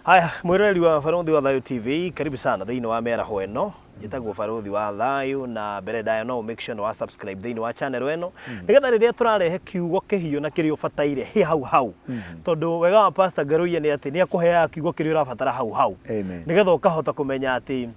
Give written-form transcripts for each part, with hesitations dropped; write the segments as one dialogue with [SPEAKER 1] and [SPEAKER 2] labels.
[SPEAKER 1] Haya, mwĩroreri wa Barũthi wa Thayũ TV, karibu sana thĩinĩ wa mĩaraho ĩno. Njĩtagwo Barũthi wa Thayũ na mbere ndaya no make sure nĩ wa subscribe thĩinĩ wa channel ĩno nĩgetha rĩrĩa tũrarehe kiugo kĩhiũ na kĩrĩa ũbataire hĩ hau hau, tondũ wega wa Pastor Ngaruiya nĩ atĩ nĩ akũheaga kiugo kĩrĩa ũrabatara hau hau.
[SPEAKER 2] Amen.
[SPEAKER 1] Nĩgetha ũkahota kũmenya atĩ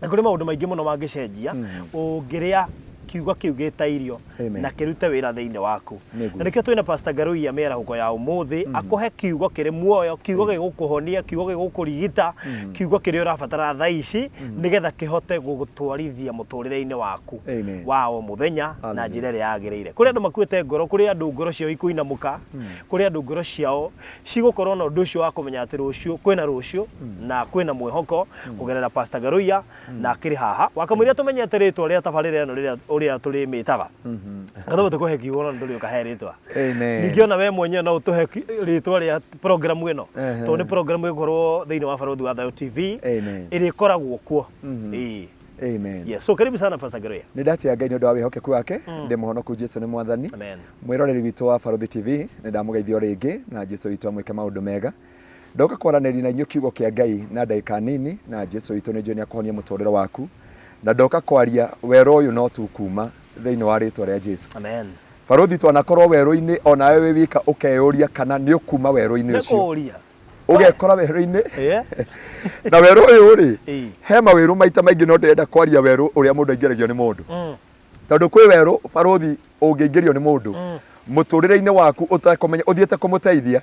[SPEAKER 1] nĩ kũrĩ maũndũ maingĩ mũno mangĩcenjia ũngĩrĩa kiugo kĩu gĩta irio
[SPEAKER 2] Amen.
[SPEAKER 1] na kĩrute wĩra thĩinĩ waku.
[SPEAKER 2] Nĩguo.
[SPEAKER 1] Na nĩkĩo twĩna Pastor Ngaruiya mĩarahũko ya ũmũthĩ akũhe kiugo kĩrĩ muoyo, kiugo gĩgũkũhonia, kiugo gĩgũkũrigita, kiugo kĩrĩa ũrabatara thaa ici nĩgetha kĩhote gũgũtwarithia mũtũrĩre-inĩ waku
[SPEAKER 2] Amen.
[SPEAKER 1] wa o mũthenya na
[SPEAKER 2] Hallelujah.
[SPEAKER 1] njĩra ĩrĩa yagĩrĩire. Kũrĩ andũ makuĩte ngoro, kũrĩ andũ ngoro ciao ikũinamũka, kũrĩ andũ ngoro ciao cigũkorwo na ũndũ ũcio wa kũmenya atĩ rũciũ kwĩna rũciũ na kwĩna mwĩhoko kũgerera Pastor Ngaruiya na akĩrĩ haha wakamũira tũmenyete rĩtwa rĩa tabarĩra ĩno rĩrĩa ũrĩa tũrĩmĩtaga gathomo tũkũhe kiugo no nĩtũrĩũka he rĩtwa.
[SPEAKER 2] Amen.
[SPEAKER 1] Ningĩ ona we mwenyewe no ũtũhe rĩtwa rĩa program ĩno, tondũ nĩ program ĩgũkorwo thĩinĩ wa Barũthi wa Thayũ TV.
[SPEAKER 2] Amen.
[SPEAKER 1] Ĩrĩkoragwo kuo. Ĩĩ.
[SPEAKER 2] Amen.
[SPEAKER 1] Yes. So karibu sana, Pastor Ngaruiya.
[SPEAKER 2] Nĩ ndatĩa Ngai nĩ ũndũ wa wĩhokeku wake. Ndĩ mũhonoku, Jesu nĩ mwathani.
[SPEAKER 1] Amen.
[SPEAKER 2] Mwĩroreri witũ wa Barũthi TV, nĩ ndamũgeithia o rĩngĩ na Jesu witũ amwĩke maũndũ mega. Ndoka kwaranĩria na inyuĩ kiugo kĩa Ngai na ndagĩka nini, na Jesu witũ nĩ njũĩ nĩ akũhonia mũtũrĩre waku. Na ndoka kwaria werũ ũyũ no tukuma thĩinĩ wa rĩtwa rĩa Jesu.
[SPEAKER 1] Amen.
[SPEAKER 2] Barũthi, twanakorwo werũ-inĩ onawe wĩ wika ũkeyũria kana nĩ ũkuma werũ-inĩ
[SPEAKER 1] Nĩ
[SPEAKER 2] ũcio.
[SPEAKER 1] kũũria.
[SPEAKER 2] Ũgekora werũ-inĩ.
[SPEAKER 1] Ĩĩ.
[SPEAKER 2] Na werũ ũyũ rĩ,
[SPEAKER 1] Ĩĩ.
[SPEAKER 2] he mawĩrũ maita maingĩ, no ndĩrenda kwaria werũ ũrĩa mũndũ aingĩragio nĩ mũndũ. Tondũ kwĩ werũ, barũthi, ũngĩingĩrio nĩ mũndũ mũtũrĩre-inĩ waku ũtekũmenya, ũthiĩte kũmũteithia,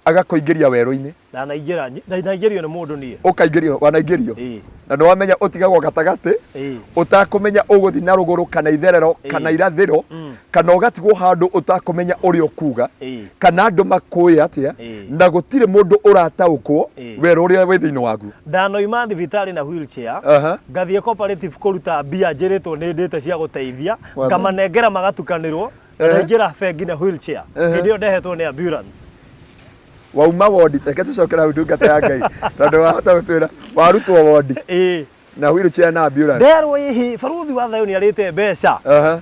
[SPEAKER 2] agakũingĩria werũ-inĩ.
[SPEAKER 1] Ndanaingĩra, ndanaingĩrio nĩ mũndũ niĩ.
[SPEAKER 2] Ũkaingĩrio, wanaingĩrio?
[SPEAKER 1] Ĩĩ.
[SPEAKER 2] Na nĩ wamenya ũtigagwo gatagatĩ ũtakũmenya ũgũthiĩ na rũgũrũ kana itherero kana irathĩro, kana ũgatigwo handũ ũtakũmenya ũrĩa ũkuga kana andũ makũĩ atĩa, na gũtirĩ mũndũ ũrataũkwo werũ ũrĩa wĩ thĩinĩ waku.
[SPEAKER 1] Ndanoima thibitarĩ na wheelchair, ngathiĩ cooperative kũruta mbia njĩrĩtwo nĩ ndĩte cia gũteithia, ngamanengera magatukanĩrwo, na ndaingĩra bengi na wheelchair. Hĩndĩ ĩyo ndehetwo nĩ ambulance.
[SPEAKER 2] Wauma wondi, reke tũcokere hau, ndungata ya Ngai, tondũ wahota gũtwĩra warutwo wondi na wheelchair na ambulance.
[SPEAKER 1] Nderwo ĩhĩ, Barũthi wa Thayũ nĩ arĩte mbeca.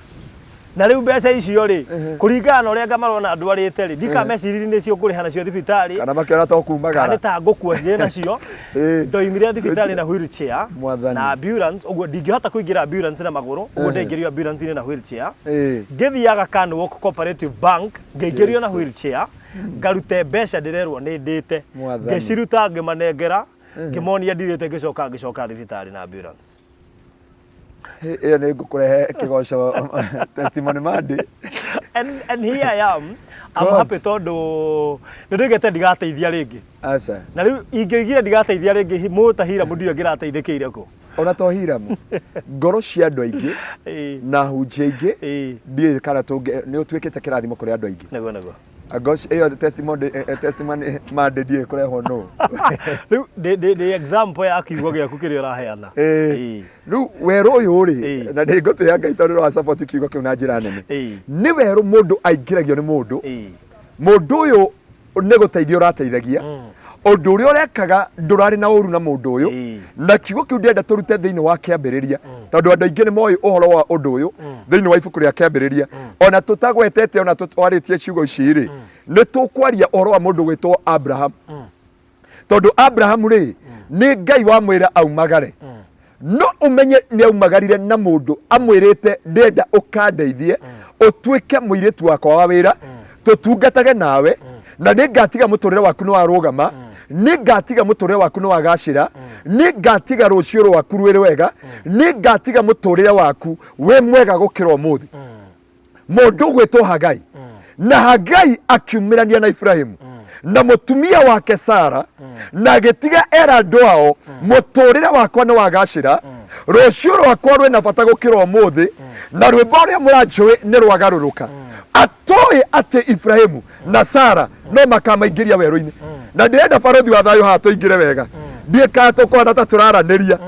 [SPEAKER 1] Na rĩu mbeca icio rĩ, kũringana na ũrĩa ngamarona ndwarĩte rĩ, ndikameciririe nĩcio ngũrĩha nacio thibitarĩ.
[SPEAKER 2] Kana makĩona to kumagara.
[SPEAKER 1] Kana nĩ ta ngũkua njĩĩ nacio. Ndoimire thibitarĩ na wheelchair
[SPEAKER 2] Mwathani.
[SPEAKER 1] na ambulance, ũguo ndingĩhota kũingĩra ambulance na magũrũ, ũguo ndaingĩrio ambulance-inĩ na wheelchair. Ngĩthiĩ Aga Khan Walk Cooperative Bank, ngĩingĩrio na
[SPEAKER 2] Jesu.
[SPEAKER 1] wheelchair, ngarute mbeca ndĩrerwo nĩ ndĩte.
[SPEAKER 2] Mwathani.
[SPEAKER 1] Ngĩciruta ngĩmanengera, ngĩmonia ndirĩte, ngĩcoka ngĩcoka thibitarĩ na ambulance.
[SPEAKER 2] Ĩyo nĩ ngũkũrehe kĩgoco testimony Monday.
[SPEAKER 1] And here I am. I'm
[SPEAKER 2] God.
[SPEAKER 1] happy tondũ nĩ ndoigĩte ndigateithia rĩngĩ.
[SPEAKER 2] Aca.
[SPEAKER 1] Na rĩu ingĩoigire ndigateithia rĩngĩ, mũndũ ta Hiramu ndiũĩ angĩrateithĩkĩire kũ.
[SPEAKER 2] Ona to Hiramu, ngoro cia andũ aingĩ na hunjia aingĩ, ndiũĩ kana tũngĩ nĩ ũtuĩkĩte kĩrathimo kũrĩ andũ aingĩ.
[SPEAKER 1] Nĩguo.
[SPEAKER 2] Ngoro ĩyo testimony Monday ndiũĩ kũrehwo nũ.
[SPEAKER 1] Rĩu ndĩ example ya kiugo gĩaku kĩrĩa ũraheana.
[SPEAKER 2] Rĩu werũ ũyũ rĩ, na nĩ ngũtĩĩa Ngai tondũ nĩ wa support kiugo kĩu na njĩra nene. Nĩ werũ mũndũ aingĩragio nĩ mũndũ. Mũndũ ũyũ nĩ gũteithia ũrateithagia, ũndũ ũrĩa ũrekaga ndũrarĩ na ũru na mũndũ ũyũ. Na kiugo kĩu ndĩrenda tũrute thĩinĩ wa Kĩambĩrĩria, tondũ andũ aingĩ nĩ moĩ ũhoro wa ũndũ ũyũ thĩinĩ wa ibuku rĩa Kĩambĩrĩria. Ona tũtagwetete, ona tũtwarĩtie ciugo ici rĩ, nĩ tũkwaria ũhoro wa mũndũ gwĩtwo Abraham, tondũ Abraham rĩ, nĩ Ngai wamwĩra aumagare. No ũmenye nĩ aumagarire na mũndũ amwĩrĩte, ndĩrenda ũkandeithie ũtuĩke mũirĩtu wakwa wa wĩra, tũtungatage nawe, na nĩ ngatiga mũtũrĩre waku nĩ warũgama, nĩ ngatiga mũtũrĩre waku nĩ wagacĩra, nĩ ngatiga rũciũ rwaku rwĩ rwega, nĩ ngatiga mũtũrĩre waku wĩ mwega gũkĩra ũmũthĩ. Mũndũ ũgwĩtwo Hagai, na Hagai akiumĩrania na Ibrahimu na mũtumia wake Sara, na agĩtiga era andũ ao, mũtũrĩre wakwa nĩ wagacĩra, rũciũ rwakwa rwĩna bata gũkĩra ũmũthĩ, na rwĩmbo rũrĩa mũranjũĩ nĩ rwagarũrũka. Atoĩ atĩ Ibrahimu na Sara no makamaingĩria werũ-inĩ. Na ndĩrenda, Barũthi wa Thayũ, haha tũingĩre wega, ndiĩ kana tũkũhana ta tũraranĩria,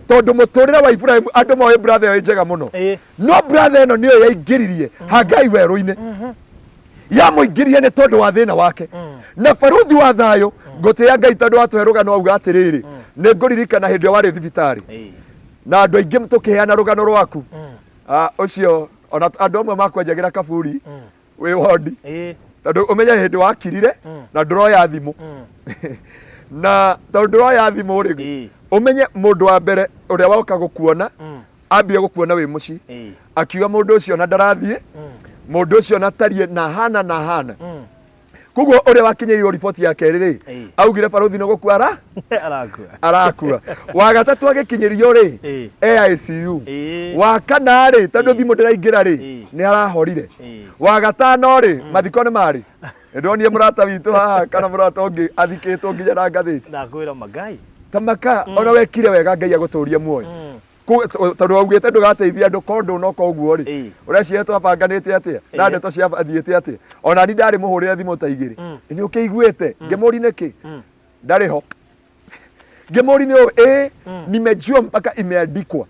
[SPEAKER 2] tondũ mũtũrĩre wa Ibrahimu andũ moĩ brother ĩyo ĩ njega mũno. No brother ĩno nĩyo yaingĩririe Hagai werũ-inĩ. Yamũingĩririe nĩ tondũ wa thĩna wake. Na Barũthi wa Thayũ, ngũtĩĩa Ngai tondũ watũhe rũgano auga atĩrĩrĩ, nĩ ngũririkana hĩndĩ ĩyo warĩ thibitarĩ na andũ aingĩ tũkĩheana rũgano rwaku. Ah, ũcio ona andũ amwe makwenjagĩra kaburi wĩ wondi, tondũ ũmenye hĩndĩ wakirire na ndũroya thimũ. Na tondũ ndũroya thimũ rĩ, ũmenye mũndũ wa mbere ũrĩa woka gũkuona ambire gũkuona wĩ mũciĩ, akiuga mũndũ ũcio na ndarathiĩ, mũndũ ũcio na tarie na hana na hana. Koguo ũrĩa wakinyĩirwo riboti ya kerĩ rĩ, augire barũthi nĩ gũkua ara
[SPEAKER 1] Arakua.
[SPEAKER 2] Arakua. Wa gatatũ agĩkinyĩrio rĩ, e ICU. Wa kana rĩ, tondũ thimũ ndĩraingĩra rĩ, nĩ arahorire. Wa gatano rĩ, mathiko nĩ marĩ. Nĩndonire mũrata witũ haha kana mũrata ũngĩ athikĩtwo nginya na ngathĩti.
[SPEAKER 1] Ndakwĩra magai.
[SPEAKER 2] Tamaka ona wekire wega, Ngai agũtũrie muoyo. Tondũ waugĩte ndũgateithia andũ korwo ndũnoka ũguo rĩ, ũreciria twabanganĩte atĩa na ndeto ciathiĩte atĩa? Ona ni ndarĩ mũhũrĩre thimũ ta igĩrĩ, nĩ ũkĩiguĩte ngĩmũri nĩkĩ ndarĩ ho, ngĩmũri nĩ ũũ ĩ nimejua mpaka imeandikwa.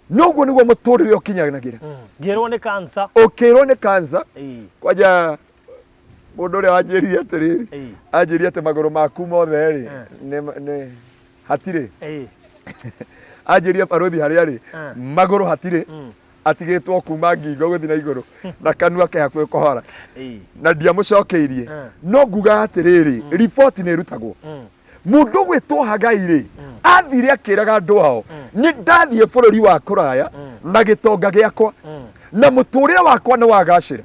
[SPEAKER 2] Noguo nĩguo mũtũrĩre ũkinyanagĩra.
[SPEAKER 1] Ngĩrwo nĩ cancer.
[SPEAKER 2] Ũkĩrwo nĩ cancer. Kwanja mũndũ ũrĩa wanjĩrire atĩrĩrĩ, anjĩrire atĩ magũrũ maku mothe rĩ, nĩ hatirĩ. Anjĩrire barũthi harĩa rĩ magũrũ hatirĩ, atigĩtwo kuma ngingo gũthiĩ na igũrũ na kanua ke hakuhĩ kũhora. Na ndiamũcokeirie, no nguga atĩrĩrĩ, riboti nĩ ĩrutagwo. Mũndũ ũgwĩtwo Hagai rĩ, athire akĩraga andũ ao, nĩ ndathiĩ bũrũri wa kũraya na gĩtonga gĩakwa, na mũtũrĩre wakwa nĩ wagacĩra,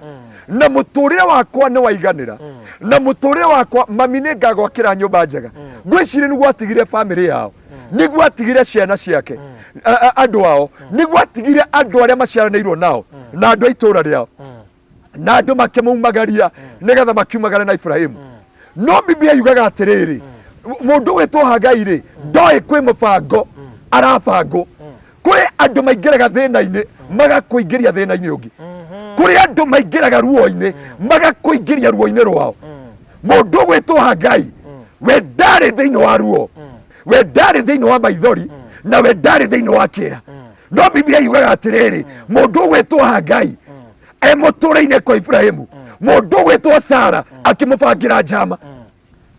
[SPEAKER 2] na mũtũrĩre wakwa nĩ waiganĩra, na mũtũrĩre wakwa, mami, nĩ ngagwakĩra nyũmba njega. Ngwĩciria nĩguo atigire bamĩrĩ yao, nĩguo atigire ciana ciake, andũ ao, nĩguo atigire andũ arĩa maciaranĩirwo nao na andũ a itũũra rĩao, na andũ makĩmaumagaria nĩgetha makiumagare na Ibrahimu. No Biblia yugaga atĩrĩrĩ, mũndũ wĩtwo Hagai rĩ, ndoĩ kwĩ mũbango arabangwo. Kũrĩ andũ maingĩraga thĩna-inĩ magakũingĩria thĩna-inĩ ũngĩ, kũrĩ andũ maingĩraga ruo-inĩ magakũingĩria ruo-inĩ rwao. Mũndũ ũgwĩtwo Hagai we ndarĩ thĩinĩ wa ruo, we ndarĩ thĩinĩ wa maithori, na we ndarĩ thĩinĩ wa kĩeha. No Biblia yugaga atĩrĩrĩ, mũndũ ũgwĩtwo Hagai e mũtũrĩ-inĩ kwa Ibrahimu, mũndũ ũgwĩtwo Sara akĩmũbangĩra njama.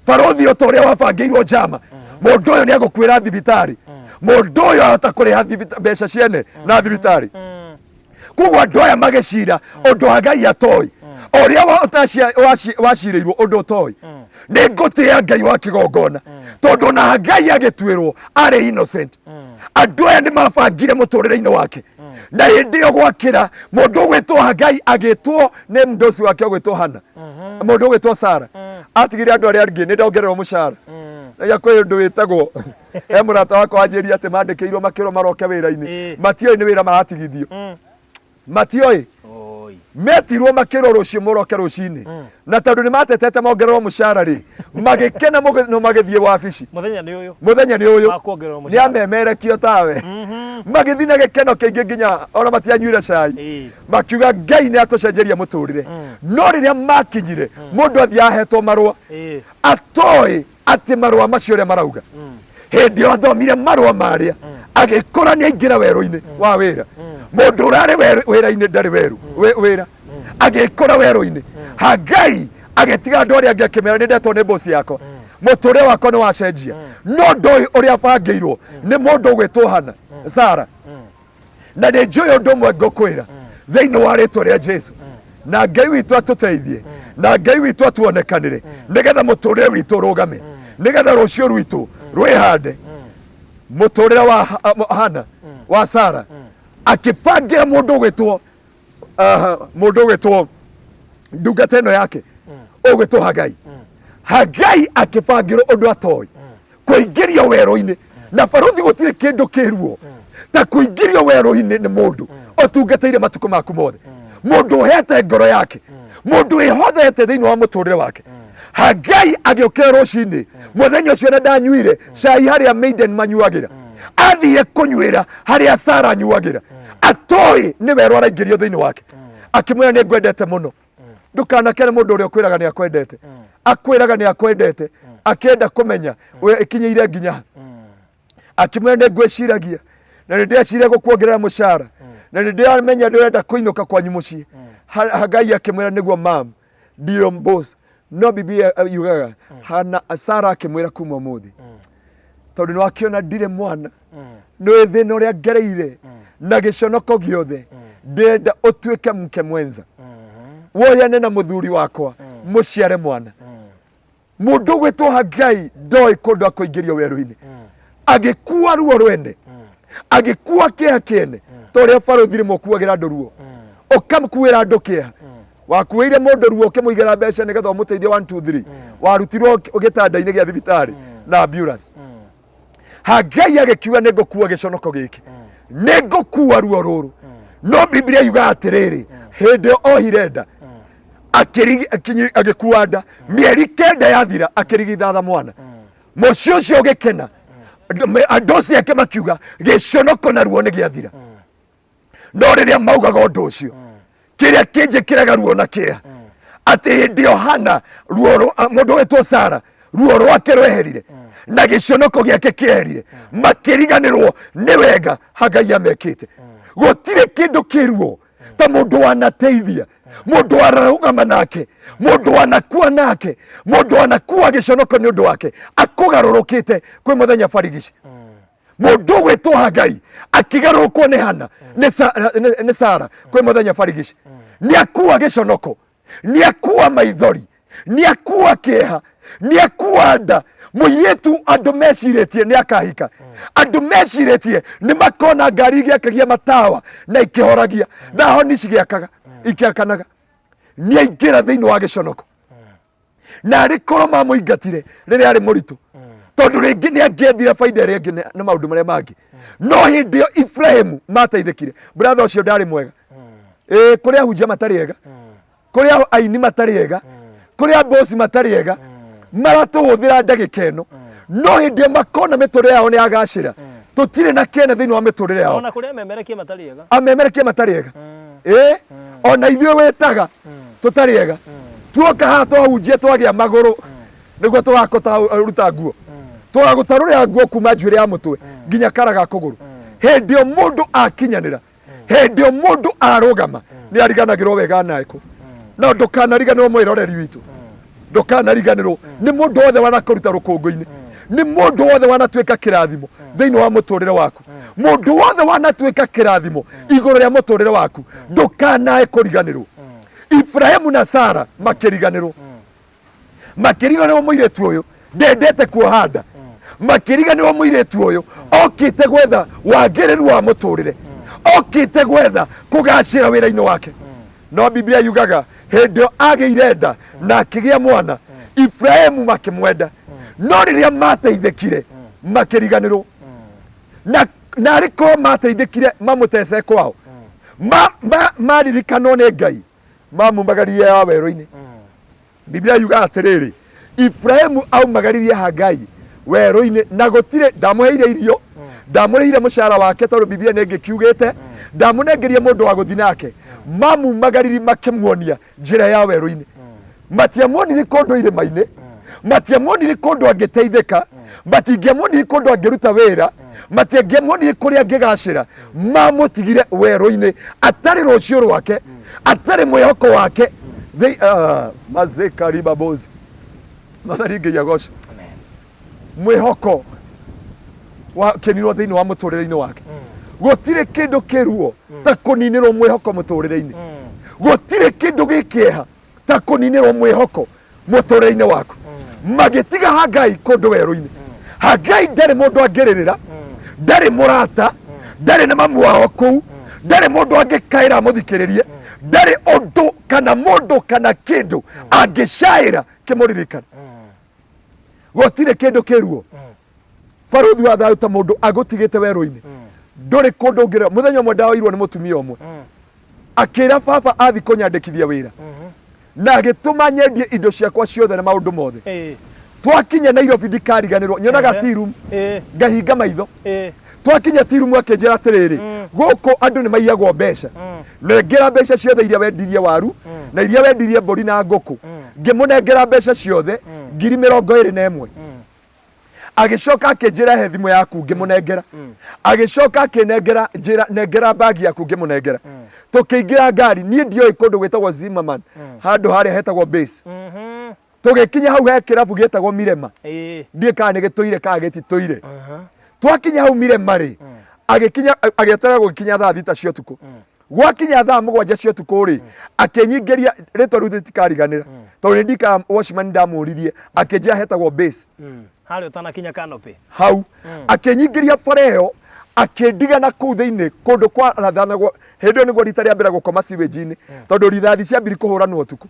[SPEAKER 2] Barũthi, o ta ũrĩa wabangĩirwo njama, mũndũ ũyũ nĩ egũkuĩra thibitarĩ, mũndũ ũyũ ahota kũrĩha mbeca ciene na thibitarĩ. Koguo andũ aya magĩcira ũndũ Hagai atoĩ, o ũrĩa wacirĩirwo ũndũ ũtoĩ. Nĩ ngũtĩĩa Ngai wa kĩgongona, tondũ ona Hagai agĩtuĩrwo arĩ innocent. Andũ aya nĩ mabangire mũtũrĩre-inĩ wake, na hĩndĩ ĩyo gwakĩra, mũndũ ũgwĩtwo Hagai agĩtwo nĩ mũndũ wake ũgwĩtwo Hana, mũndũ ũgwĩtwo Sara atigire andũ arĩa angĩ, nĩ ndongererwo mũcara. Na ya kwĩ ũndũ wĩtagwo he mũrata wakwa wanjĩria atĩ mandĩkĩirwo makĩrwo maroke wĩra-inĩ, matioĩ nĩ wĩra maratigithio, matioĩ.
[SPEAKER 1] Oi.
[SPEAKER 2] Metirwo makĩrwo rũciũ mũroke rũcinĩ, na tondũ nĩ matetete mongererwo mũcara rĩ, magĩkena mũno magĩthiĩ wabici.
[SPEAKER 1] Mũthenya nĩ ũyũ.
[SPEAKER 2] Mũthenya nĩ ũyũ
[SPEAKER 1] wa kuongererwo
[SPEAKER 2] nĩ
[SPEAKER 1] mũcara.
[SPEAKER 2] Amemerekio tawe, magĩthiĩ na gĩkeno kĩingĩ nginya ona matianyuire cai. Makiuga Ngai nĩ atũcenjeria mũtũrĩre. No rĩrĩa makinyire, mũndũ athiĩ ahetwo marũa atoĩ atĩ marũa macio ũrĩa marauga. Hĩndĩ ĩyo athomire marũa marĩa, agĩkora nĩ aingĩra werũ-inĩ wa wĩra. Mũndũ ũrarĩ wĩra-inĩ ndarĩ werũ wĩra, agĩkora werũ-inĩ. Hagai agĩtiga andũ arĩa angĩ, akĩmera nĩ ndetwo nĩ bosi yakwa, mũtũrĩre wakwa nĩ wacenjia. No ndoĩ ũrĩa bangĩirwo nĩ mũndũ ũgwĩtwo Hana Sara. Na nĩ njũĩ ũndũ ũmwe ngũkwĩra thĩinĩ wa rĩtwa rĩa Jesu, na Ngai witũ atũteithie, na Ngai witũ atuonekanĩre, nĩgetha mũtũrĩre witũ ũrũgame, nĩgetha rũciũ rwitũ rwĩhande. Mũtũrĩre wa Hana wa Sara akĩbangĩra mũndũ ũgwĩtwo mũndũ ũgwĩtwo ndungata ĩno yake ũgwĩtwo Hagai. Hagai akĩbangĩrwo ũndũ atoĩ, kũingĩrio werũ-inĩ na barũthi. Gũtirĩ kĩndũ kĩruo ta kũingĩrio werũ-inĩ nĩ mũndũ ũtungatĩire matukũ maku mothe, mũndũ ũhete ngoro yake, mũndũ wĩhothete thĩinĩ wa mũtũrĩre wake. Hagai agĩũkĩra rũcinĩ mũthenya ũcio na ndanyuire cai harĩa maiden manyuagĩra, athiire kũnyuĩra harĩa Sara anyuagĩra, atoĩ nĩ werũ araingĩrio thĩinĩ wake. Akĩmwĩra, nĩ ngwendete mũno. Ndũkanakene mũndũ ũrĩa ũkwĩraga nĩ akwendete, akwĩraga nĩ akwendete akĩenda kũmenya we ĩkinyĩire nginya ha. Akĩmwĩra, nĩ ngwĩciragia na nĩ ndĩreciria gũkuongerera mũcara, na nĩ ndĩramenya ndĩrenda kũinũka kwanyu mũciĩ. Hagai akĩmwĩra, nĩguo mam, ndio boss. No Biblia yugaga Hana Sara akĩmwĩra, kuma ũmũthĩ, tondũ nĩ wakĩona ndirĩ mwana, nĩ thĩna ũrĩa ngereire na gĩconoko gĩothe, ndĩrenda ũtuĩke mke mwenza, woyane na mũthuri wakwa, mũciare mwana. Mũndũ ũgwĩtwo Hagai ndoĩ kũndũ akũingĩrio werũ-inĩ, agĩkua ruo rwene, agĩkua kĩeha kĩene, ta ũrĩa barũthi rĩmwe ũkuagĩra andũ ruo, ũkakuĩra andũ kĩeha. Wakuĩire mũndũ ruo ũkĩmũigĩra mbeca nĩgetha ũmũteithie 1 2 3, warutirwo gĩtanda-inĩ gĩa thibitarĩ na ambulance. Hagai agĩkiuga, nĩ ngũkua gĩconoko gĩkĩ, nĩ ngũkua ruo rũrũ. No Biblia yugaga atĩrĩrĩ, hĩndĩ ĩyo ohire nda, agĩkua nda mĩeri 9 yathira, akĩrigithatha mwana. Mũciĩ ũcio ũgĩkena, andũ acio ake makiuga gĩconoko na ruo nĩ gĩathira. No rĩrĩa maugaga ũndũ ũcio, kĩrĩa kĩnjĩkĩraga ruo na kĩeha atĩ hĩndĩ ĩyo Hana ruo mũndũ wĩtwo Sara ruo rwake rweherire na gĩconoko gĩake kĩeherire, makĩriganĩrwo nĩ wega Hagai amekĩte. Gũtirĩ kĩndũ kĩruo ta mũndũ wanateithia, mũndũ wararũgama nake, mũndũ wanakua nake, mũndũ wanakua gĩconoko nĩ ũndũ wake, akũgarũrũkĩte kwĩ mũthenya barigici. Mũndũ ũgwĩtwo Hagai akĩgarũrũkwo nĩ Hana, nĩ Sara kwĩ mũthenya barigici, nĩ akua gĩconoko, nĩ akua maithori, nĩ akua kĩeha, nĩ akua nda. Mũirĩtu andũ mecirĩtie nĩ akahika, andũ mecirĩtie nĩ makona ngari igĩakagia matawa na ikĩhoragia na honi cigĩakaga ikĩakanaga, nĩ aingĩra thĩinĩ wa gĩconoko. Na arĩ korwo mamũingatire rĩrĩa arĩ mũritũ, tondũ rĩngĩ nĩ angĩethire baida ĩrĩa ĩngĩ na maũndũ marĩa mangĩ. No hĩndĩ ĩyo Ibrahimu mateithĩkire, brother ũcio ndarĩ mwega. Ĩĩ, kũrĩ ahunjia matarĩ ega, kũrĩ aini matarĩ ega, kũrĩ abosi matarĩ ega, maratũhũthĩra ndagĩka ĩno, no hĩndĩ ĩyo makona mĩtũrĩre yao nĩ yagacĩra, tũtirĩ na kĩene thĩinĩ wa mĩtũrĩre yao.
[SPEAKER 1] Ona kũrĩ amemerekia matarĩ ega.
[SPEAKER 2] Amemerekia matarĩ ega, ĩĩ, ona ithuĩ wĩtaga tũtarĩ ega, tuoka haha twahunjia twagĩa magũrũ nĩguo tũgakũruta nguo, tũgagũtarũrĩra nguo kuma njuĩrĩ ya mũtwe nginya kara ga kũgũrũ. Hĩndĩ ĩyo mũndũ akinyanĩra, hĩndĩ ĩyo mũndũ arũgama, nĩ ariganagĩrwo wega naĩ kũ. No ndũkanariganĩrwo, mwĩroreri witũ, ndũkanariganĩrwo nĩ mũndũ wothe wanakũruta rũkũngũ-inĩ, nĩ mũndũ wothe wanatuĩka kĩrathimo thĩinĩ wa mũtũrĩre waku, mũndũ wothe wanatuĩka kĩrathimo igũrũ rĩa mũtũrĩre waku, ndũkanae kũriganĩrwo. Ibrahimu na Sara makĩriganĩrwo, makĩriganĩrwo mũirĩtu ũyũ ndendete kuoha nda, makĩriganĩrwo mũirĩtu ũyũ okĩte gwetha wagĩrĩru wa mũtũrĩre, okĩte gwetha kũgacĩra wĩra-inĩ wake. No Biblia yugaga hĩndĩ ĩyo agĩire nda na akĩgĩa mwana, Ibrahimu makĩmwenda, no rĩrĩa mateithĩkire makĩriganĩrwo. Na narĩ korwo mateithĩkire mamũtece kwao, maririkanwo nĩ Ngai, mamumagaririe ya werũ-inĩ. Biblia yugaga atĩrĩrĩ, Ibrahimu aumagaririe Hagai werũ-inĩ na gũtirĩ ndamũheire irio, ndamũrĩhire mũcara wake, tondũ Biblia nĩ ĩngĩkiugĩte ndamũnengerie mũndũ wa gũthiĩ nake. Mamumagaririe makĩmuonia njĩra ya werũ-inĩ, matiamuonirie kũndũ irĩma-inĩ, matiamuonirie kũndũ angĩteithĩka, matingĩamuonirie kũndũ angĩruta wĩra, matiangĩamuonirie kũrĩa angĩgacĩra. Mamũtigire werũ-inĩ atarĩ rũciũ rwake, atarĩ mwĩhoko wake. Mazekaribabozi Mwathani Ngai agocwo. Mwĩhoko wakeninwo thĩinĩ wa mũtũrĩre-inĩ wake. Gũtirĩ kĩndũ kĩruo ta kũninĩrwo mwĩhoko mũtũrĩre-inĩ, gũtirĩ kĩndũ gĩ kĩeha ta kũninĩrwo mwĩhoko mũtũrĩre-inĩ waku. Magĩtiga Hagai kũndũ werũ-inĩ. Hagai ndarĩ mũndũ angĩrĩrĩra, ndarĩ mũrata, ndarĩ na mamu wao kũu, ndarĩ mũndũ angĩkaĩra amũthikĩrĩrie, ndarĩ ũndũ kana mũndũ kana kĩndũ angĩcaĩra kĩmũririkane. Gũtirĩ kĩndũ kĩruo, barũthi wa thayũ, ta mũndũ agũtigĩte werũ-inĩ, ndũrĩ kũndũ ũngĩrera. Mũthenya ũmwe ndaoirwo nĩ mũtumia ũmwe, akĩra baba athi kũnyandĩkithia wĩra na agĩtũma nyendie indo ciakwa ciothe na maũndũ mothe. Twakinya Nairobi, ndikariganĩrwo, nyonaga tea room, ngahinga maitho. Twakinya tea room akĩnjĩra atĩrĩrĩ, gũkũ andũ nĩ maiyagwo mbeca, nengera mbeca ciothe iria wendirie waru na iria wendirie mbũri na ngũkũ. Ngĩmũnengera mbeca ciothe, 21,000. Agĩcoka akĩnjĩra, he thimũ yaku. Ngĩmũnengera. Agĩcoka akĩnengera, njĩra, nengera bagi yaku. Ngĩmũnengera. Tũkĩingĩra ngari. Niĩ ndioĩ kũndũ gwĩtagwo Zimmerman, handũ harĩa hetagwo base. Tũgĩkinya hau he kĩrabu gĩtagwo Mirema, ndiĩ kana nĩ gĩtũire kana gĩtitũire. Twakinya hau Mirema rĩ, agĩkinya agĩeterera gũgĩkinya thaa 6 cia ũtukũ. Gwakinya thaa 7 cia ũtukũ rĩ, akĩnyingĩria rĩtwa rĩu rĩtikariganĩra. Tondũ nĩ ndikaga watchman ndamũririe, akĩnjĩra hetagwo base.
[SPEAKER 1] Harĩa ũtanakinya canopy.
[SPEAKER 2] Hau. Akĩnyingĩria bara ĩyo, akĩndiga na kũu thĩinĩ kũndũ kwarathanagwo. Hĩndĩ ĩyo nĩguo rita rĩa mbere gũkoma sewage-inĩ, tondũ rithathi ciambiri kũhũranwo ũtukũ.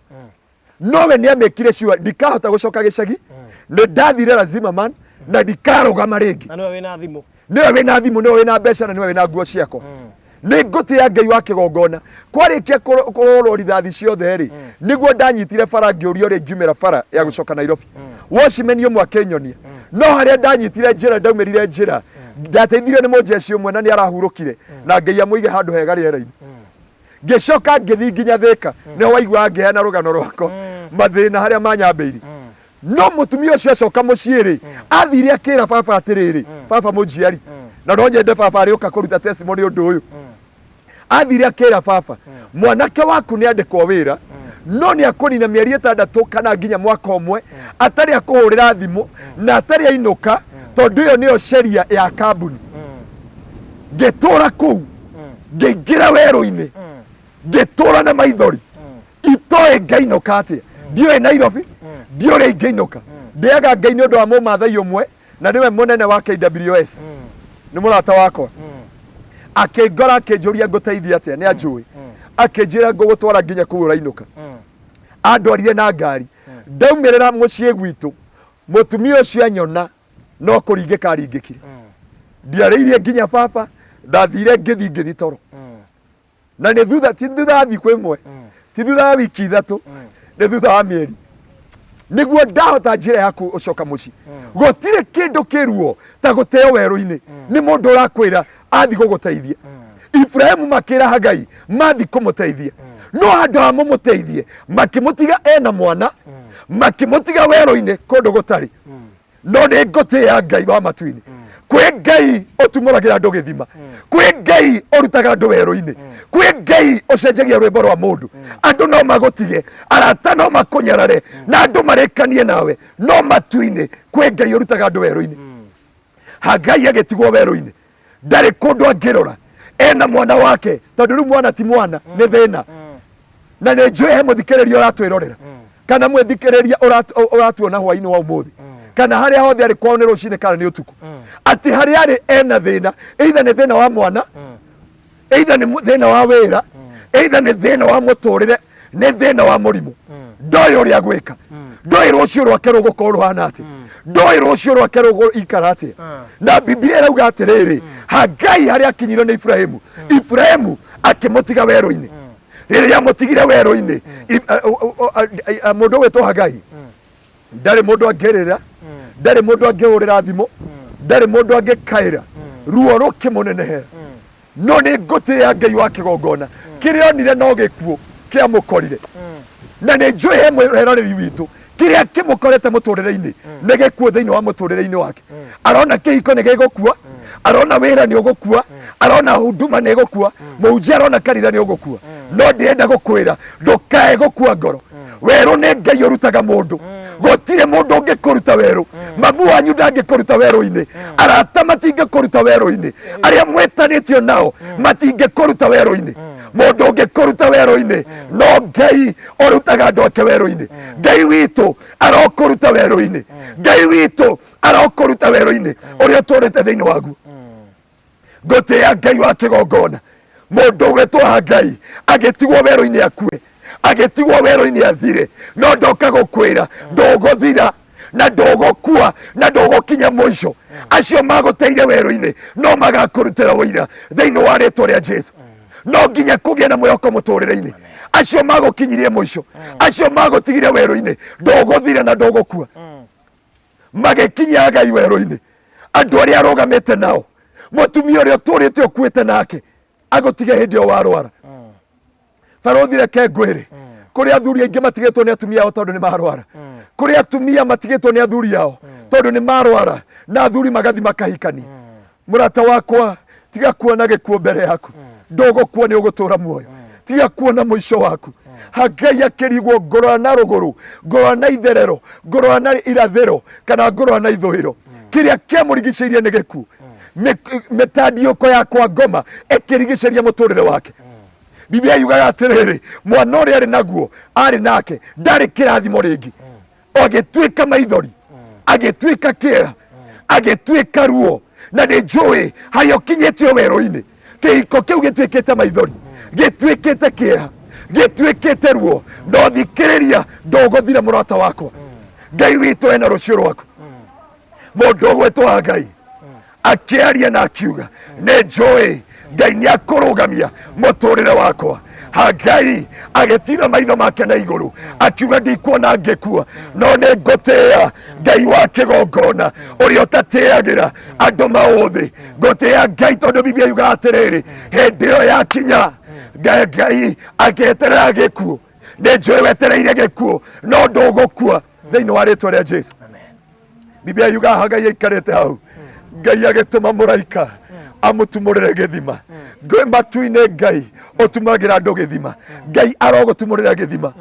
[SPEAKER 2] Nowe nĩ amĩkire sure ndikahota gũcoka gĩcagi. Nĩ ndathire lazima man, na ndikarũgama rĩngĩ.
[SPEAKER 1] Na nĩwe wĩna thimũ.
[SPEAKER 2] Nĩwe wĩna thimũ, nĩwe wĩna mbeca, na nĩwe wĩna nguo ciakwa. Nĩ ngũtĩĩa Ngai wa kĩgongona. Kwarĩkia kũhũrwo rithathi ciothe rĩ, nĩguo ndanyitire bara ngĩũria ũrĩa ingiumĩra bara ya gũcoka Nairobi. Watchman ũmwe akĩnyonia. No harĩa ndanyitire njĩra, ndaumĩrire njĩra, ndateithirio nĩ mũnjeci ũmwe na nĩ arahurũkire, na Ngai amũige handũ hega rĩera-inĩ. Ngĩcoka ngĩthiĩ nginya Thĩka, nĩho waiguaga ngĩheana rũgano rwakwa, mathĩna harĩa manyambĩirie. No mũtumia ũcio acoka mũciĩ rĩ, athire akĩra baba atĩrĩrĩ, baba mũnjiari, na no nyende baba arĩũka kũruta testimony ũndũ ũyũ. Athire akĩra baba, mwanake waku nĩ andĩkwo wĩra, no nĩ akũnina mĩeri 6 kana nginya mwaka ũmwe atarĩ akũhũrĩra thimũ na atarĩ ainũka, tondũ ĩyo nĩyo sheria ya kambuni. Ngĩtũra kũu, ngĩingĩra werũ-inĩ, ngĩtũra na maithori, itoĩ ngainũka atĩa, ndiũĩ Nairobi, ndiũĩ ũrĩa ingĩinũka. Ndĩaga Ngai nĩ ũndũ wa mũmathai ũmwe na nĩwe mũnene wa KWS, nĩ mũrata wakwa. Akĩngora akĩnjũria ngũteithia atĩa, nĩ anjũĩ. Akĩnjĩra ngũgũtwara nginya kũu ũrainũka. Andwarire na ngari. Ndaumĩrĩra mũciĩ gwitũ, mũtumia ũcio anyona no kũringĩka aringĩkire. Ndiarĩirie nginya baba, ndathire ngĩthiĩ ngĩthiĩ toro. Na nĩ thutha, ti thutha wa thikũ ĩmwe, ti thutha wa wiki 3, nĩ thutha wa mĩeri nĩguo ndahota njĩra ya gũcoka mũciĩ. Gũtirĩ kĩndũ kĩruo ta gũteo werũ-inĩ nĩ mũndũ ũrakwĩra athi gũgũteithia. Ibrahimu makĩra Hagai mathi kũmũteithia, no handũ ha mũmũteithie makĩmũtiga ena mwana, makĩmũtiga werũ-inĩ kũndũ gũtarĩ. No nĩ ngũtĩĩa Ngai wa matu-inĩ. Kwĩ Ngai ũtumũragĩra andũ gĩthima, kwĩ Ngai ũrutaga andũ werũ-inĩ, kwĩ Ngai ũcenjagia rwĩmbo rwa mũndũ. Andũ no magũtige, arata no makũnyarare, na andũ marĩkanie nawe, no matu-inĩ kwĩ Ngai ũrutaga andũ werũ-inĩ. Hagai agĩtigwo werũ-inĩ, ndarĩ kũndũ angĩrora, ena mwana wake, tondũ rĩu mwana ti mwana, nĩ thĩna. Na nĩ njũĩ he mũthikĩrĩria ũratwĩrorera, kana mwĩthikĩrĩria ũratuona hwainĩ wa ũmũthĩ, kana harĩa hothe arĩ, kwao nĩ rũcinĩ kana nĩ ũtukũ, atĩ harĩa arĩ ena thĩna, either nĩ thĩna wa mwana, either nĩ thĩna wa wĩra, either nĩ thĩna wa mũtũrĩre, nĩ thĩna wa mũrimũ, ndoĩ ũrĩa gwĩka, ndoĩ rũciũ rwake rũgũkorwo rũhana atĩa, ndoĩ rũciũ rwake rũgũikara atĩa. Na Bibilia ĩrauga atĩrĩrĩ, Hagai harĩa akinyire nĩ Ibrahimu, Ibrahimu akĩmũtiga werũ-inĩ. Rĩrĩa amũtigire werũ-inĩ, mũndũ ũgwĩtwo Hagai ndarĩ mũndũ angĩrĩra, ndarĩ mũndũ angĩhũrĩra thimũ, ndarĩ mũndũ angĩkaĩra, ruo rũkĩmũnenehera. No nĩ ngũtĩĩa Ngai wa kĩgongona, kĩrĩa onire no gĩkuũ kĩamũkorire. Na nĩ njũĩ he mwĩroreri witũ kĩrĩa kĩmũkorete mũtũrĩre-inĩ nĩ gĩkuũ thĩinĩ wa mũtũrĩre-inĩ wake. Arona kĩhiko nĩ gĩgũkua, arona wĩra nĩ ũgũkua, arona huduma nĩ ĩgũkua, mũhunjia arona kanitha nĩ ũgũkua. No ndĩrenda gũkwĩra ndũkae gũkua ngoro. Werũ nĩ Ngai ũrutaga mũndũ, gũtirĩ mũndũ ũngĩkũruta werũ. Mamu wanyu ndangĩkũruta werũ-inĩ, arata matingĩkũruta werũ-inĩ, arĩa mwĩtanĩtio nao matingĩkũruta werũ-inĩ. Mũndũ ũngĩkũruta werũ-inĩ no Ngai ũrutaga andũ ake werũ-inĩ. Ngai witũ arokũruta werũ-inĩ, Ngai witũ arokũruta werũ-inĩ ũrĩa ũtũrĩte thĩinĩ waguo. Ngũtĩĩa Ngai wa kĩgongona. Mũndũ ũgwĩtwo Hagai agĩtigwo werũ-inĩ akue, agĩtigwo werũ-inĩ athire, no ndoka gũkwĩra ndũgũthira na ndũgũkua na ndũgũkinya mũico. Acio magũteire werũ-inĩ no magakũrutĩra ũira thĩinĩ wa rĩtwa rĩa Jesu. No nginya kũgĩe na mwĩhoko mũtũrĩre-inĩ. Acio magũkinyirie mũico, acio magũtigire werũ-inĩ, ndũgũthira na ndũgũkua. Magĩkinyia Hagai werũ-inĩ, andũ arĩa arũgamĩte nao, mũtumia ũrĩa ũtũrĩte ũkuĩte nake agũtige hĩndĩ ĩyo warwara. Barũthi, reke ngwĩre, kũrĩ athuri aingĩ matigĩtwo nĩ atumia ao tondũ nĩ marwara. Kũrĩ atumia matigĩtwo nĩ athuri ao tondũ nĩ marwara, na athuri magathi makahikania. Mũrata wakwa, tiga kuona gĩkuũ mbere yaku, ndũgũkua, nĩ ũgũtũra muoyo. Tiga kuona mũico waku. Hagai akĩrigwo, ngũrora na rũgũrũ, ngũrora na itherero, ngũrora na irathĩro, kana ngũrora na ithũĩro. Kĩrĩa kĩamũrigicĩirie nĩ gĩkuũ. Mĩtandiũko ya kwa ngoma ĩkĩrigicĩria mũtũrĩre wake. Biblia yugaga atĩrĩrĩ, mwana ũrĩa arĩ naguo arĩ nake ndarĩ kĩrathimo rĩngĩ, agĩtuĩka maithori, agĩtuĩka kĩeha, agĩtuĩka ruo. Na nĩ njũĩ harĩa ũkinyĩtio werũ-inĩ, kĩhiko kĩu gĩtuĩkĩte maithori, gĩtuĩkĩte kĩeha, gĩtuĩkĩte ruo. No thikĩrĩria, ndũgũthira mũrata wakwa, Ngai witũ ena rũciũ rwaku. Mũndũ ũgwĩtwo Hagai akĩaria na akiuga, nĩ njũĩ Ngai nĩ akũrũgamia mũtũrĩre wakwa. Hagai agĩtira maitho make na igũrũ akiuga, ndikuona ngĩkua, no nĩ ngũtĩĩa Ngai wa kĩgongona ũrĩa ũtatĩagĩra andũ maũthĩ. Ngũtĩĩa Ngai tondũ Biblia yugaga atĩrĩrĩ, hĩndĩ ĩyo yakinya Ngai Ngai agĩeterera gĩkuũ. Nĩ njũĩ wetereire gĩkuũ, no ndũgũkua thĩinĩ wa rĩtwa rĩa Jesu. Biblia yugaga Hagai aikarĩte hau, Ngai agĩtũma mũraika amũtumũrĩre gĩthima. Ngwĩ matu-inĩ Ngai ũtumagĩra andũ gĩthima. Ngai arogũtumũrĩra gĩthima,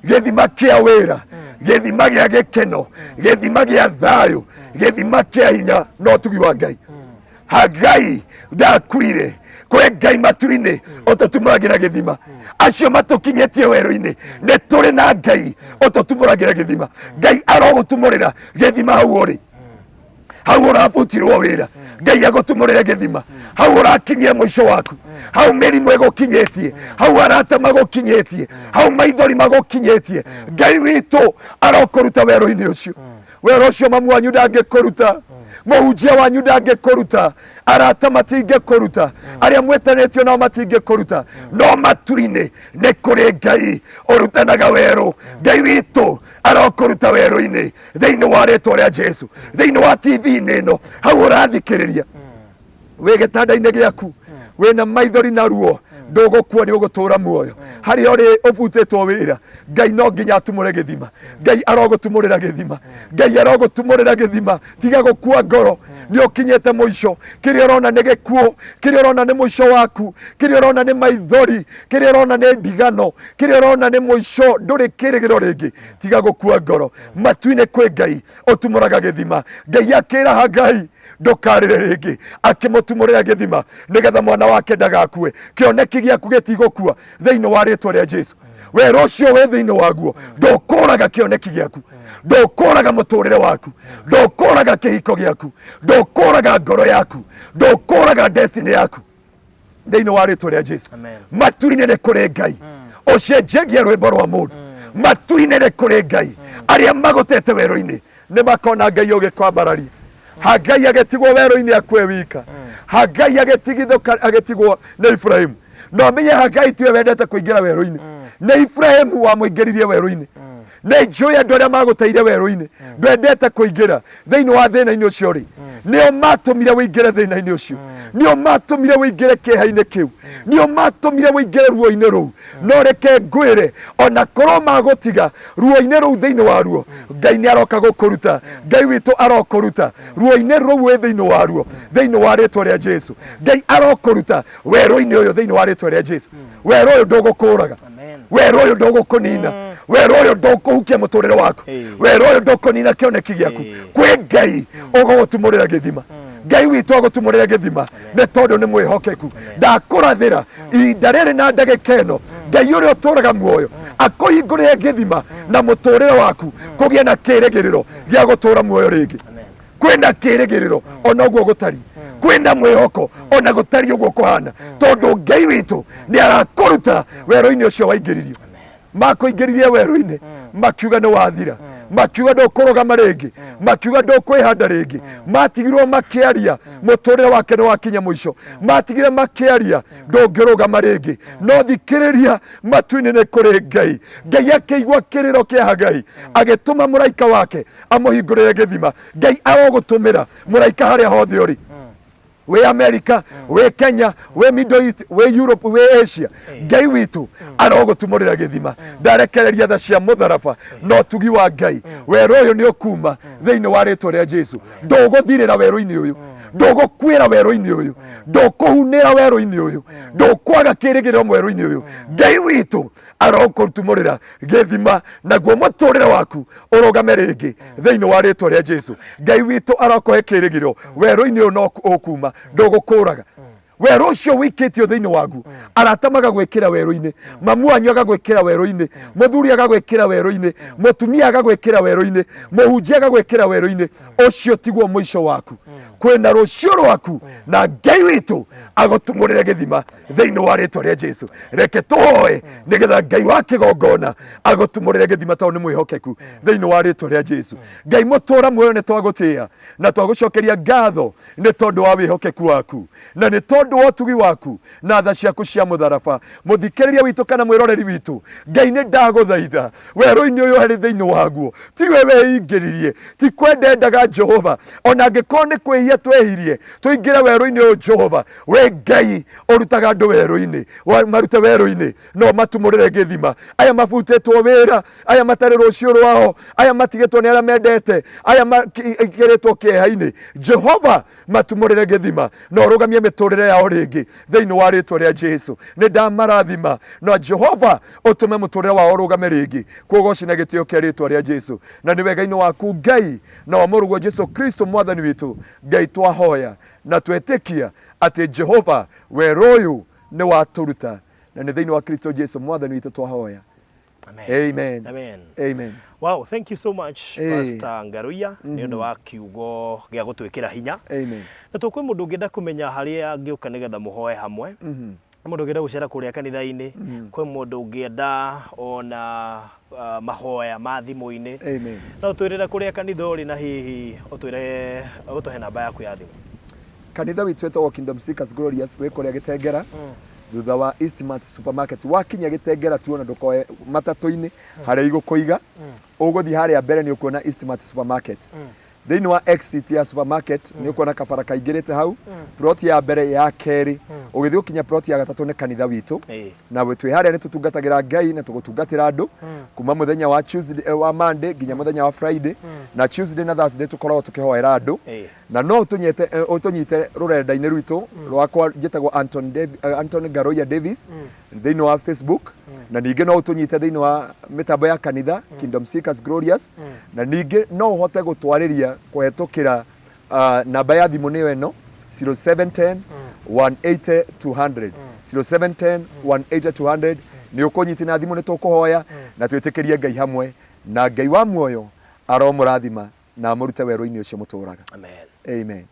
[SPEAKER 2] gĩthima kĩa wĩra, gĩthima gĩa gĩkeno, gĩthima gĩa thayũ, gĩthima kĩa hinya na ũtugi wa Ngai. Hagai ndakuire. Kwĩ Ngai matu-inĩ ũtũtumũragĩra gĩthima. Acio matũkinyĩtie werũ-inĩ, nĩ tũrĩ na Ngai ũtũtumũragĩra gĩthima. Ngai arogũtumũrĩra gĩthima hau ũrĩ, hau ũrabutirwo wĩra, Ngai agũtumũrĩre gĩthima. Hau ũrakinyia mũico waku, hau mĩrimũ ĩgũkinyĩtie, hau arata magũkinyĩtie, hau maithori magũkinyĩtie, Ngai witũ arokũruta werũ-inĩ ũcio. Wĩra ũcio mamu wanyu ndangĩkũruta, mũhunjia wanyu ndangĩkũruta, arata matingĩkũruta, arĩa mwĩtanĩtio nao matingĩkũruta, no matu-inĩ nĩ kũrĩ Ngai ũrutanaga werũ. Ngai witũ arokũruta werũ-inĩ thĩinĩ wa rĩtwa rĩa Jesu. Thĩinĩ wa TV-inĩ ĩno hau ũrathikĩrĩria wĩ gĩtanda-inĩ gĩaku wĩna maithori na ruo, ndũgũkua, nĩ ũgũtũra muoyo. Harĩa ũrĩ ũbutĩtwo wĩra, Ngai no nginya atumũre gĩthima. Ngai arogũtumũrĩra gĩthima, Ngai arogũtumũrĩra gĩthima. Tiga gũkua ngoro, nĩ ũkinyĩte mũico. Kĩrĩa ũrona nĩ gĩkuũ, kĩrĩa ũrona nĩ mũico waku, kĩrĩa ũrona nĩ maithori, kĩrĩa ũrona nĩ ndigano, kĩrĩa ũrona nĩ mũico, ndũrĩ kĩrĩgĩro rĩngĩ. Tiga gũkua ngoro, matu-inĩ kwĩ Ngai ũtumũraga gĩthima. Ngai akĩra Hagai, ndũkarĩre rĩngĩ, akĩmũtumũrĩra gĩthima nĩgetha mwana wake ndagakue. Kĩoneki gĩaku gĩtigũkua thĩinĩ wa rĩtwa rĩa Jesu. Wĩra ũcio wĩ thĩinĩ waguo ndũkũraga kĩoneki gĩaku, ndũkũraga mũtũrĩre waku, ndũkũraga kĩhiko gĩaku, ndũkũraga ngoro yaku, ndũkũraga destiny yaku thĩinĩ wa rĩtwa rĩa Jesu.
[SPEAKER 1] Amen.
[SPEAKER 2] Matu-inĩ nĩ kũrĩ Ngai ũcenjagia rwĩmbo rwa mũndũ. Matu-inĩ nĩ kũrĩ Ngai. Arĩa magũtete werũ-inĩ nĩ makona Ngai ũgĩkwambararia. Hagai agĩtigwo werũ-inĩ akue wika. Hagai agĩtigithũka, agĩtigwo nĩ Iburahĩmu. No menye Hagai tiwe wendete kũingĩra werũ-inĩ, nĩ Iburahĩmu wamũingĩririe werũ-inĩ. Nĩ njũĩ andũ arĩa magũteire werũ-inĩ ndwendete kũingĩra thĩinĩ wa thĩna-inĩ ũcio rĩ, nĩo matũmire ũingĩre thĩna-inĩ ũcio, nĩo matũmire ũingĩre kĩeha-inĩ kĩu, nĩo matũmire ũingĩre ruo-inĩ rũu. No reke ngwĩre, ona korwo magũtiga ruo-inĩ rũu thĩinĩ wa ruo, Ngai nĩ aroka gũkũruta. Ngai witũ arokũruta ruo-inĩ rũu wĩ thĩinĩ wa ruo thĩinĩ wa rĩtwa rĩa Jesu. Ngai arokũruta werũ-inĩ ũyũ thĩinĩ wa rĩtwa rĩa Jesu. Werũ ũyũ ndũgũkũraga,
[SPEAKER 1] Amen.
[SPEAKER 2] werũ ũyũ ndũgũkũnina, werũ ũyũ ndũkũhukia mũtũrĩre waku, werũ ũyũ ndũkũnina kĩoneki gĩaku. Kwĩ Ngai ũgũgũtumũrĩra gĩthima. Ngai witũ agũtumũrĩra gĩthima nĩ tondũ nĩ mwĩhokeku. Ndakũrathĩra ihinda rĩrĩ na ndagĩka ĩno, Ngai ũrĩa ũtũraga muoyo akũhingũrĩre gĩthima na mũtũrĩre waku kũgĩe na kĩrĩgĩrĩro gĩa gũtũra muoyo rĩngĩ. Kwĩna kĩrĩgĩrĩro ona ũguo gũtari, kwĩna mwĩhoko ona gũtari ũguo kũhana, tondũ Ngai witũ nĩ arakũruta werũ-inĩ ũcio waingĩririo. Makũingĩririe werũ-inĩ makiuga nĩ wathira, makiuga ndũkũrũgama rĩngĩ, makiuga ndũkwĩhanda rĩngĩ. Matigirwo makĩaria mũtũrĩre wake nĩ wakinya mũico, matigire makĩaria ndũngĩrũgama rĩngĩ. No thikĩrĩria, matu-inĩ nĩ kũrĩ Ngai. Ngai akĩigua kĩrĩro kĩa Hagai, agĩtũma mũraika wake amũhingũrĩre gĩthima. Ngai arogũtũmĩra mũraika harĩa hothe ũrĩ, wĩ America, wĩ Kenya, wĩ Middle East, wĩ Europe, wĩ Asia, Ngai witũ arogũtumũrĩra gĩthima. Ndarekereria tha cia mũtharaba na ũtugi wa Ngai. Werũ ũyũ nĩ ũkuma thĩinĩ wa rĩtwa rĩa Jesu. Ndũgũthirĩra werũ-inĩ ũyũ, ndũgũkuĩra werũ-inĩ ũyũ, ndũkũhunĩra werũ-inĩ ũyũ, ndũkwaga kĩrĩgĩrĩro werũ-inĩ ũyũ. Ngai witũ arokũtumũrĩra gĩthima naguo mũtũrĩre waku ũrũgame rĩngĩ thĩinĩ wa rĩtwa rĩa Jesu. Ngai witũ arokũhe kĩrĩgĩrĩro werũ-inĩ ũyũ, no ũkuma, ndũgũkũraga. Werũ ũcio wĩikĩtio thĩinĩ wagu, arata magagwĩkĩra werũ-inĩ, mamu wanyu agagwĩkĩra werũ-inĩ, mũthuri agagwĩkĩra werũ-inĩ, mũtumia agagwĩkĩra werũ-inĩ, mũhunjia agagwĩkĩra werũ-inĩ, ũcio tiguo mũico waku. Kwĩna rũciũ rwaku na Ngai witũ agũtumũrĩre gĩthima thĩinĩ wa rĩtwa rĩa Jesu. Reke tũhoe nĩgetha Ngai wa kĩgongona agũtumũrĩre gĩthima tondũ nĩ mwĩhokeku thĩinĩ wa rĩtwa rĩa Jesu. Ngai mũtũra muoyo, nĩ twagũtĩĩa na twagũcokeria ngatho nĩ tondũ wa wĩhokeku waku na nĩ tondũ wa ũtugi waku na tha ciaku cia mũtharaba. Mũthikĩrĩria witũ kana mwĩroreri witũ, Ngai nĩ ndagũthaitha werũ-inĩ ũyũ harĩ thĩinĩ waguo, tiwe weingĩririe, ti kwenda endaga Jehova, ona angĩkorwo nĩ kwĩhia twehirie tũingĩre werũ-inĩ ũyũ. Jehova, we Ngai ũrutaga andũ werũ-inĩ, marute werũ-inĩ no matumũrĩre gĩthima. Aya mabutĩtwo wĩra, aya matarĩ rũciũ rwao, aya matigĩtwo nĩ arĩa mendete, aya makĩrĩtwo kĩeha-inĩ, Jehova matumũrĩre gĩthima na ũrũgamie mĩtũrĩre yao rĩngĩ thĩinĩ wa rĩtwa rĩa Jesu. Nĩ ndamarathima na Jehova ũtũme mũtũrĩre wao ũrũgame rĩngĩ kũgoci na gĩtĩo kĩa rĩtwa rĩa Jesu, na nĩ wega-inĩ waku Ngai na wa mũrũguo Jesu Kristo mwathani witũ. Ngai, twahoya na twetĩkia atĩ Jehova werũ ũyũ nĩ watũruta, na nĩ thĩinĩ wa Kristo Jesu mwathani witũ twahoya.
[SPEAKER 1] Amen.
[SPEAKER 2] Amen.
[SPEAKER 1] Amen.
[SPEAKER 2] Amen.
[SPEAKER 1] Wow, thank you so much,
[SPEAKER 2] Hey.
[SPEAKER 1] Pastor Ngaruiya, nĩ ũndũ wa kiugo gĩa gũtwĩkĩra hinya.
[SPEAKER 2] Amen.
[SPEAKER 1] Na to kwĩ mũndũ ũngĩenda kũmenya harĩa angĩũka nĩgetha mũhoe hamwe. Kwĩ mũndũ ũngĩenda gũcera kũrĩa kanitha-inĩ. Kwĩ mũndũ ũngĩenda ona mahoya ma thimũ-inĩ.
[SPEAKER 2] Amen.
[SPEAKER 1] No ũtwĩrĩre kũrĩa kanitha ũrĩ na hihi ũtwĩre ũtũhe namba yaku ya thimũ.
[SPEAKER 2] Kanitha witũ wĩtagwo Kingdom Seekers Glorious, wĩ kũrĩa Gĩtengera thutha wa Eastmart Supermarket. Wakinya Gĩtengera tuona ndũkoe matatũ-inĩ harĩa igũkũiga, ũgũthiĩ harĩa mbere nĩ ũkuona Eastmart Supermarket. Thĩinĩ wa exit ya supermarket nĩ ũkuona kabara kaingĩrĩte hau, plot ya mbere, ya kerĩ, ũgĩthiĩ gũkinya plot ya gatatũ nĩ kanitha witũ. Na twĩ harĩa nĩ tũtungatagĩra Ngai na tũgũtungatĩra andũ kuma mũthenya wa Tuesday, wa Monday nginya mũthenya wa Friday, na Tuesday na Thursday tũkoragwo tũkĩhoera andũ. Na no ũtũnyite rũrenda-inĩ rwitũ rwakwa, njĩtagwo Anton Ngaruiya Davis thĩinĩ wa Facebook, na ningĩ no ũtũnyite thĩinĩ wa mĩtambo ya kanitha Kingdom Seekers Glorious, na ningĩ no ũhote gũtwarĩria kũhetũkĩra namba ya thimũ nĩyo ĩno 0710 180 200, 0710 180 200. Nĩ ũkũnyita na thimũ, nĩ tũkũhoya na twĩtĩkĩrie Ngai hamwe, na Ngai wa muoyo aromũrathima na amũrute werũ-inĩ ũcio mũtũraga.
[SPEAKER 1] Amen.
[SPEAKER 2] Amen.